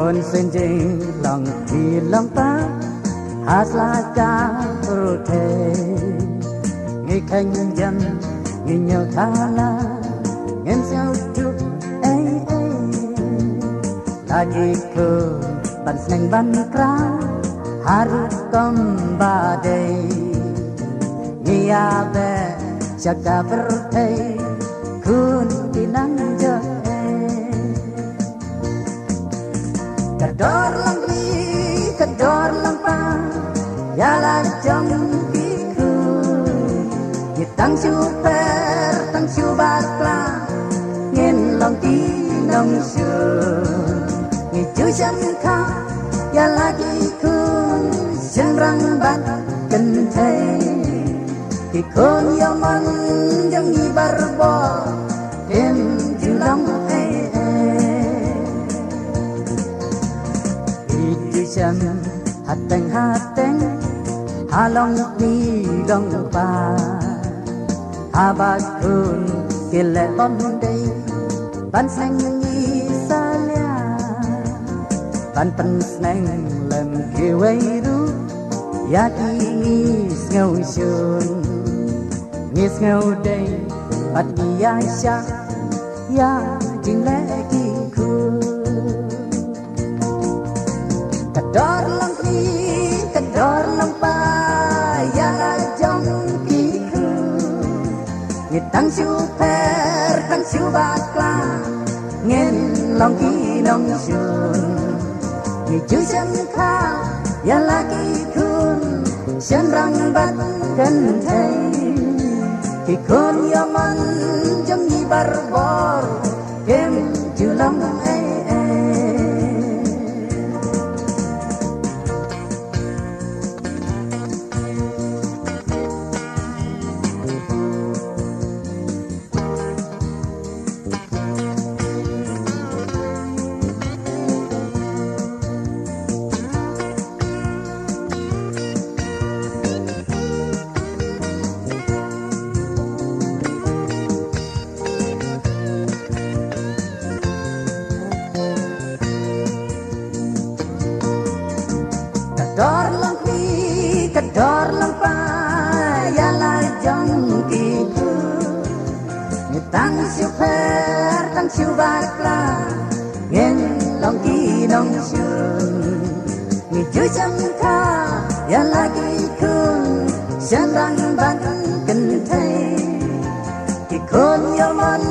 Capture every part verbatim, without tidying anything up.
Bun sien jinglong phi long pa ha sla ka pyrthei. Ngi kheiñ jem ngi ñiew thala ngim sngewthuh ei ei. La ki khun ban sneng ban kraw ha rukom ba dei. Ngi ïa beh sha ka pyrthei khun ki nang jot ei. Ka dor lang phi, ka dor lang pa, ïa la jong ki khun. Ngi tang shu pher, tang shu bakla, ngin long ki nongshun. Ngi ju shem kha, ïa la ki khun, shynrang bad kynthei. Ki khun ïa man jong ngi barabor, kim ju long ei ei. Ki ju shem hateng hateng, ha long kmie long pa. Haba khun ki leh bym dei, ban sneng ngi salia. Ban pynsneng lem kiwei ruh, ïa ki ngi sngew shun. Ngi sngew dei, bad ngi ïa shah, ïa jingleh ki khun. Ka dor long phi, ka dor long pa, ïa la jong ki khun. Ngi tang shu pher, tang shu bakla, ngin long ki nongshun. Ngi ju shem kha, ïa la ki khun, shynrang bad kynthei. Ki khun ïa man jong ngi barabor, kim ju long ei ei. Ka dor long phi, ka dor long pa, ïa la jong ki khun. Ngi tang shu pher, tang shu bakla, ngin long ki nongshun. Ngi ju shem kha, ïa la ki khun, shynrang bad kynthei. Ki khun ïa man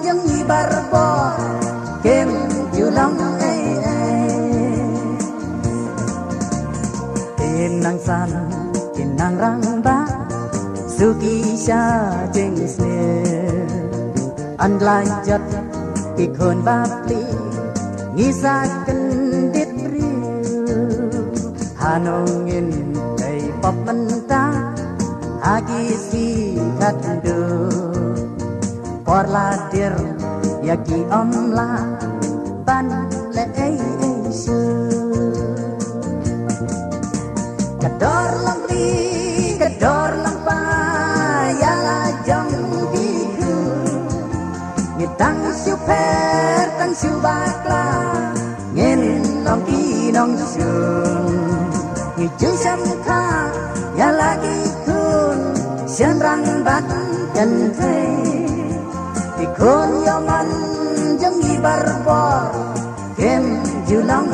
jong ngi barabor, kim ju long ei ei. Ki nang san, ki nang rangbah, suki sha jingsniew. Yn la jot ki khun bapli, ngi sa kyndit briew. Hano ngin dei pop mynta, ha ki sngi khatduh. Por la dier, ïa ki ym lah ban leh ei ei shuh. Ka dor long phi, ka dor long pa, ïa la jong ki khun. Ngi tang shu pher, tang shu bakla, ngin long ki nongshun. Ngi ju shem kha, ïa la ki khun, shynrang bad kynthei. Ki khun ïa man jong ngi barabor, kim ju long